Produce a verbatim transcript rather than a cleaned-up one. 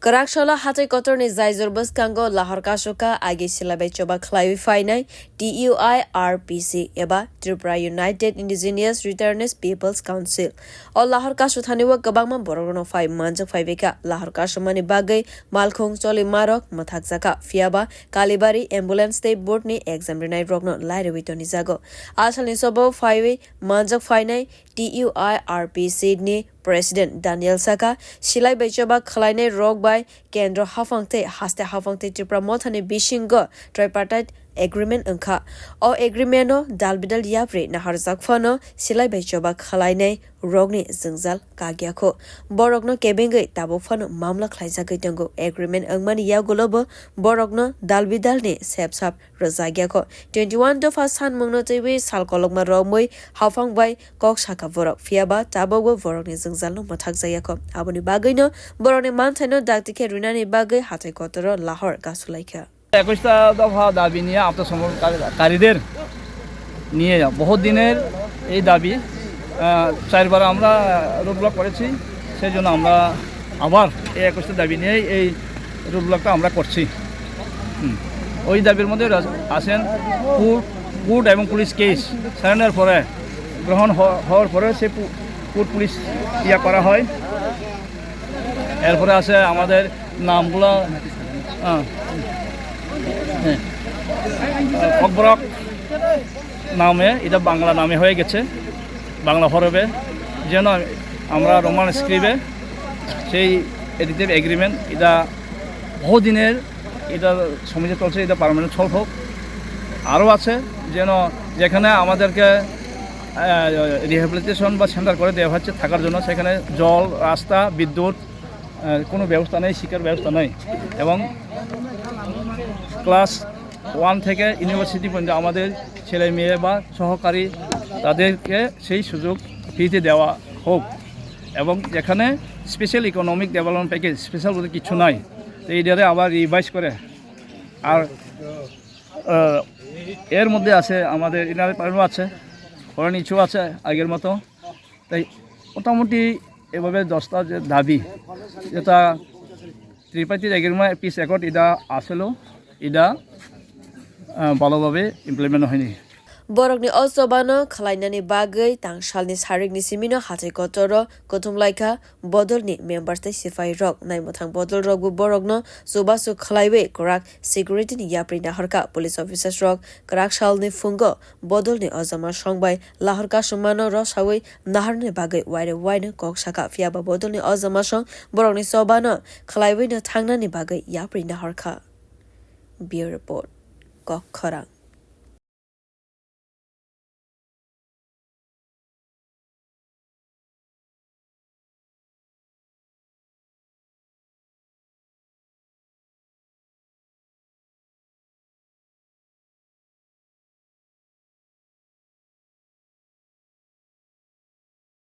Kwrak salo hachai kotorni jaijor bwskango lahor kasukha agi silaibai choba khlaiwi phainai T U I R P C eba Tripura United Indigenous Returnees People's Council. O lahor kasuthani o kwbangma borok rokno phai manjak phaibaikha. Lahor kasumani bagwi malkhung cholimarok mwthakjakha, phiyaba Kalibari Ambulance tei board ni exam rinai rokno lairewi tonijago. Asalni sobo phaiwi manjak phainai T U I R P C ni President Daniel saka, silai bai choba khwlainai rok bai kendro haphang tei haste haphang tei Tripura mothani bisingo tripartite agreement wngkha. O agreement o dal bidal yapri naharjak phano silai bai choba khwlainai rokni jwngjal kagyakho. Borokno kebengwi tabuk phano mamla khlaijagwi tongo. Agreement wngmani yagulo bo borokno dal bidalni sepsap rwjagyakho. Twenty one dopha sanmungno twiwi sal kolokma romwi haphang bai kok sakha borok, phiyaba tabukbo borokni jwngjalno mwthakjagyakho. Aboni bagwino borokni manthaino dakti khe rinani bagwi hathai kotoro Lahore kasulaikha. একুশটা দফা দাবি নিয়ে আত্মসমর্পণকারীদের নিয়ে বহু দিনের এই দাবি, আহ, চারবার আমরা রোড ব্লক করেছি। সেই জন্য আমরা আবার এই একুশটা দাবি নিয়েই এই রোড ব্লকটা আমরা করছি। হুম। ওই দাবির মধ্যে রা-, আছেন কোর্ট, কোর্ট এবং পুলিশ কেস সারেন্ডার পরে, গ্রহণ হ-, হওয়ার পরে সে পু-, কোর্ট পুলিশ ইয়া করা হয়। এরপরে আছে আমাদের নামগুলো, হ্যাঁ, হ্যাঁ। ককবরক নামে, এটা বাংলা নামে হয়ে গেছে, বাংলা হরফে, যেন আমরা রোমান স্ক্রিপ্টে সেই এডিটিভ এগ্রিমেন্ট, এটা বহুদিনের, এটা সমস্যা চলছে, এটা পার্মানেন্ট সলভ হোক। আরও আছে যেন, যেখানে আমাদেরকে, আহ, রিহ্যাবিলিটেশন বা সেন্টার করে দেওয়া হচ্ছে থাকার জন্য, সেখানে জল, রাস্তা, বিদ্যুৎ, আহ, কোনো ব্যবস্থা নেই, শিক্ষার ব্যবস্থা নেই। এবং ক্লাস ওয়ান থেকে ইউনিভার্সিটি পর্যন্ত আমাদের ছেলে মেয়ে বা সহকারী, তাদেরকে সেই সুযোগ ফ্রিতে দেওয়া হোক। এবং যেখানে special economic development package, special বলতে কিছু নাই, তো এইটারে আবার রিভাইজ করে। আর, আহ, এর মধ্যে আছে আমাদের ইনার পারমিট আছে, ফরেন ইস্যু আছে আগের মতো। তাই মোটামুটি এভাবে দশটা যে দাবি, যেটা ত্রিপার্টির এগ্রিমেন্ট, পিস অ্যাকর্ড, এটা আসলেও এটা, আহ, ভালোভাবে ইমপ্লিমেন্ট হয়নি। Borokni o chobano khwlainani bagwi tangsalni sarikni simino hachai kotoro kuthumlaikha bodolni members tei sipai rok. Naimwthang bodol rokbo borokno chubachu khwlaiwi kwrak security ni yapri nahorkha. Police officers rok kwrak salni phungo bodolni o jama song bai lahor kasumano rosawi naharni bagwi waire waino kok sakha, phiyaba bodolni o jama song borokni chobano khwlaiwino thangnani bagwi yapri nahorkha. Bureau Report, Kok Khorang.